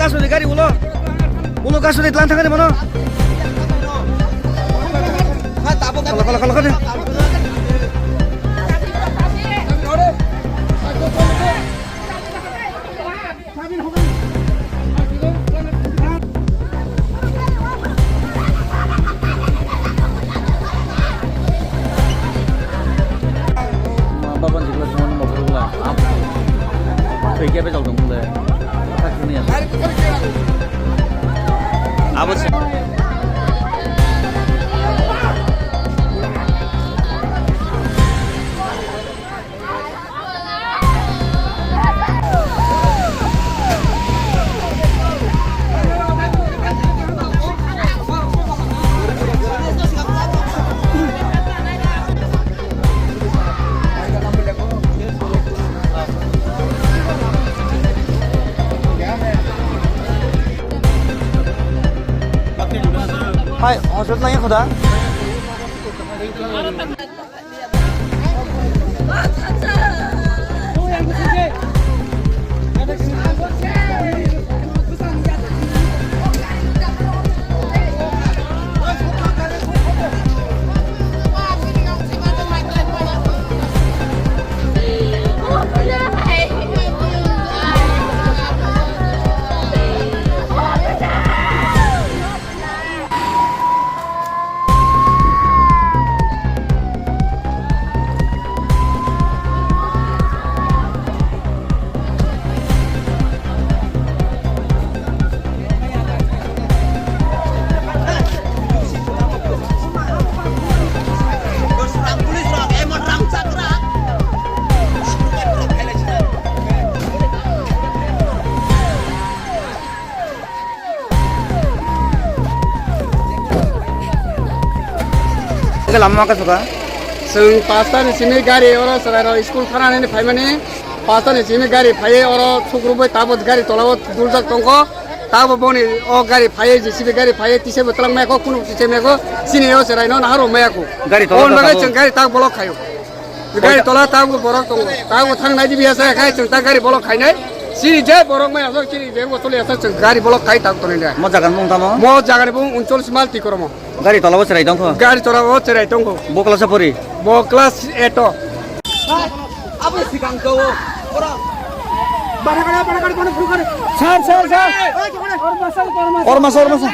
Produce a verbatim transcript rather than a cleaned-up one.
Kasuri gari ulo. Ulo kasuri tlang thangani mano. Kala, kala, kala, kala. Baba ni jephru songmani mokol wngla. Thwi khe bejal tong mole. Thak thwngya. Abo se. Hai, hosot lagi khuda. Lama ma kasuka. Chwng pasta ni simi gari oro chwrairok school thanani phaimani. Pasta ni simi gari phaiwi oro sukrubwi tabuk gari tolao duljak tongkho. Tabuk boni o gari phaiwi J C B gari phaiwi tisa bo twlangmaya kho, kunu tisa maya kho. Chini o chwraino naharok maya kho. Gari tola. On bagai chwng gari tak bolok khaio. Gari tola tabuk borok tongo. Tabuk thang nai dibi asa khai chwng ta gari bolok khainai. Chini je borok mai asok chini je bo tuli asok chwng gari bolok khai tabuk tonwi de. Mo jaga ni mung tamo? Mo jaga ni mung unchol simal tikoromo. Gari tola bo chwrai tongkho? Gari tola bo chwrai tongo. Bo class o pori? Bo class eight o. Abo sikang to. Ora. Bara gara, bara gara, kono phuru kare. Sir, sir, sir. Oi, kono. Ormasa, ormasa. Ormasa, ormasa.